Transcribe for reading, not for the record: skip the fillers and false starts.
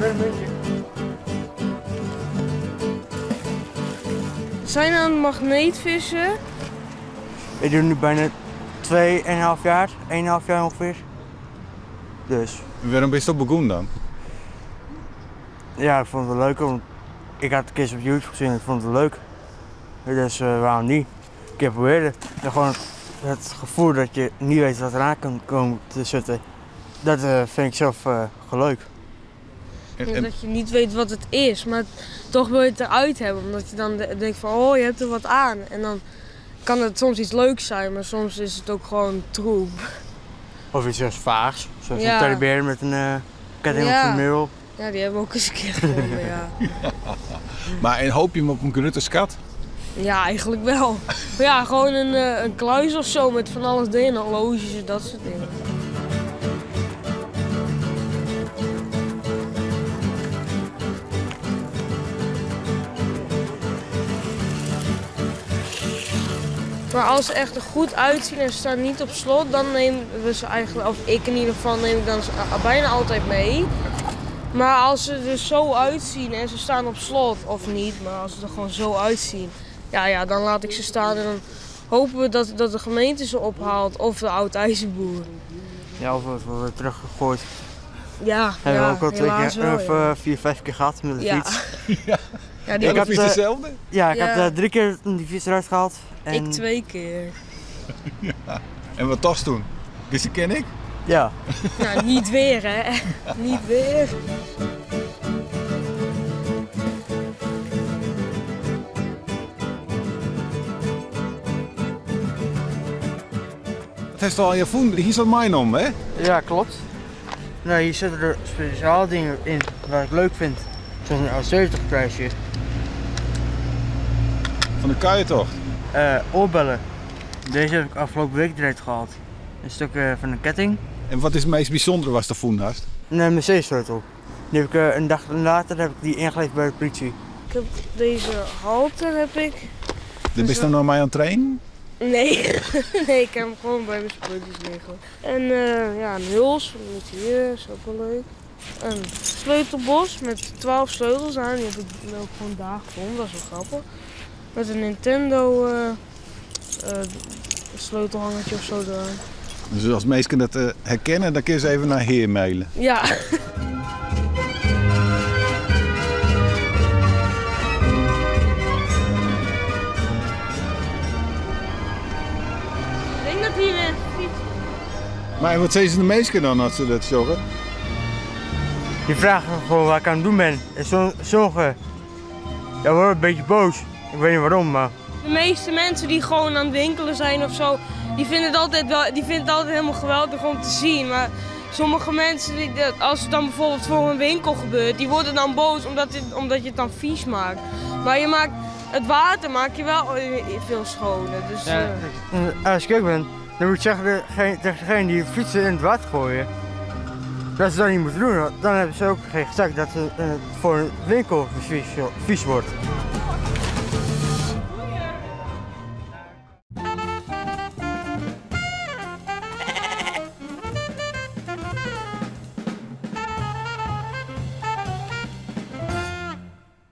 Weer een muntje. We zijn aan het magneetvissen. Ik doe nu bijna 2,5 jaar, 1,5 jaar ongeveer. Dus. Waarom ben je zo begonnen dan? Ja, ik vond het wel leuk. Want ik had het een keer op YouTube gezien en ik vond het leuk. Dus waarom niet? Ik heb proberen. En gewoon het gevoel dat je niet weet wat eraan kan komen te zitten. Dat vind ik zelf leuk. En dat je niet weet wat het is, maar toch wil je het eruit hebben. Omdat je dan denkt van, oh, je hebt er wat aan. En dan kan het soms iets leuks zijn, maar soms is het ook gewoon troep. Of iets heel vaags, zoals een teddybeer met een ketting op zijn middel. Ja, die hebben we ook eens een keer gevonden, ja. Ja. Maar en hoop je hem op een grote schat? Ja, eigenlijk wel. Maar ja, gewoon een kluis of zo met van alles erin, horloges en dat soort dingen. Maar als ze echt er goed uitzien en ze staan niet op slot, dan nemen we ze eigenlijk, of ik in ieder geval, neem ik dan bijna altijd mee. Maar als ze er zo uitzien en ze staan op slot, of niet, maar als ze er gewoon zo uitzien, ja, dan laat ik ze staan en dan hopen we dat de gemeente ze ophaalt of de oud-ijzerboer. Ja, of het wordt teruggegooid. Ja, hebben we ook al 2 helaas keer, wel, of, ja. 4, 5 keer gehad met de fiets. Ja. Ja, die Ik had fiets dezelfde? Ja, ik had 3 keer die fiets eruit gehaald. En... Ik 2 keer. Ja. En wat tas toen? Dus die ken ik? Ja. Nou, niet weer hè. Niet weer. Het heeft al aan je voen. Hier zat mijn om, hè? Ja, klopt. Nou, hier zitten er speciaal dingen in wat ik leuk vind. Zoals een A70 prijsje. Van de kuiertocht? Oorbellen. Deze heb ik afgelopen week eruit gehaald. Een stuk van een ketting. En wat is het meest bijzondere was de voenhast? Een Mercedes-sleutel. Die heb ik, een dag later heb ik die ingeleverd bij de politie. Ik heb deze halter heb ik. De ben je nou mij aan het trainen? Nee. Nee, ik heb hem gewoon bij mijn spulletjes liggen. En ja, een huls van de interieur is ook wel leuk. Een sleutelbos met 12 sleutels aan. Die heb ik ook gewoon daar gevonden, dat is wel grappig. Met een Nintendo sleutelhangertje of zo eraan. Dus als mensen dat herkennen, dan kun je ze even naar hier mailen. Ja. Ik denk dat hier weer een fiets is. Maar wat zeggen ze de meesten dan als ze dat zeggen? Die vragen gewoon wat ik aan het doen ben. En sommigen worden een beetje boos. Ik weet niet waarom, maar... De meeste mensen die gewoon aan het winkelen zijn of zo, die vinden het altijd, wel, die vinden het altijd helemaal geweldig om te zien. Maar sommige mensen, die, als het dan bijvoorbeeld voor een winkel gebeurt, die worden dan boos omdat je het dan vies maakt. Maar je maakt, het water maak je wel veel schoner. Dus, ja, als ik ben, dan moet ik zeggen tegen degene die fietsen in het water gooien, dat ze dat niet moeten doen. Dan hebben ze ook geen gezegd dat het voor een winkel vies wordt.